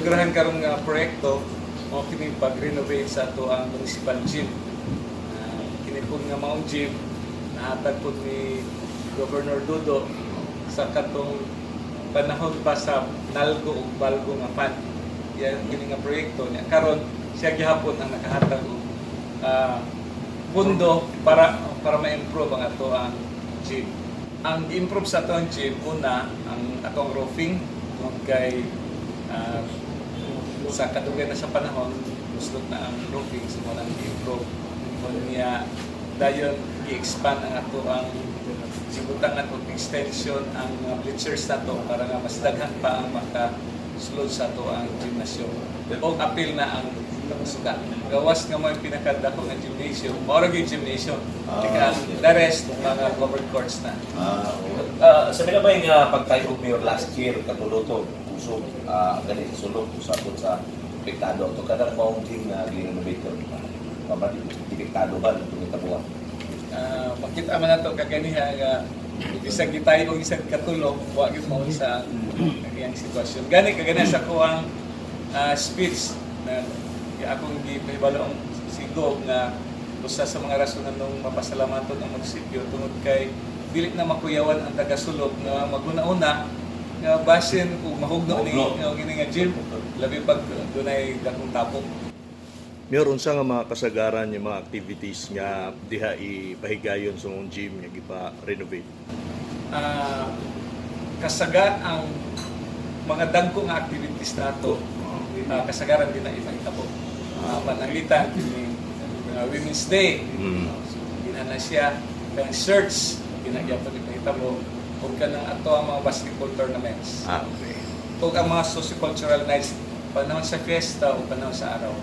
Giinugurahan karon nga proyekto mao kini pag-renovate sa ato ang municipal gym. Kini pud nga maong gym nahatag pud ni Governor Dudo sa katong panahon pa sa Nalgo ug Balgo nga fund. Yan kini nga proyekto niya. Karon siya gihapon ang nakahatag og pundo para para ma-improve ang ato ang gym. Ang gi-improve sa ato ang gym, una ang atong roofing, tungod kay sa kadugay na sa panahon muslot na ang roofing, so mao nang gi-improve niya. Dayon gi-expand ang ato ang gibutangan og extension ang mga bleachers nato para nga mas daghan pa ang makasulod sa ato ang gymnasium. Og apil na ang suka. Gawas nga mo yung pinakadako nga gymnasium. Mao ra gyud gymnasium. Kaya ang the rest mga covered courts na. Ah, oo. Sa minabay nga pagtayo og mayor last year katulo to kusog gani sa sulok usapon sa epektado to kadang maong gym nga gi-renovate karon, pamati epektado ba itong tabuan? Makita man nato kaganiha nga bisag gitayo og isang katulo, wa gyud mao sa ang iyang sitwasyon. Gani kaganiha sa kuang speech na akong gipahibalo ang si Gov nga usa sa mga rason nganong mapasalamaton ang munisipyo tungod kay dili na makuyawan ang taga-Sulop nga maguna-una nga basin kung mahugno ni Mahugno. nga kini nga gym, labi pag dunay dakong tapok. Mayor, unsa nga mga kasagaran yung mga activities nga diha ipahigayon sa mong gym nga gipa-renovate? Kasaga ang mga dagko nga activities nato, kasagaran din na ipahitabo. Pananglitan kining Women's Day. So, ginana siya kanang search ginagyapon ipahitabo ug kanang ato ang mga basketball tournaments. Ah, okay. Ug ang mga sociocultural nights panahon sa fiesta o panahon sa araw.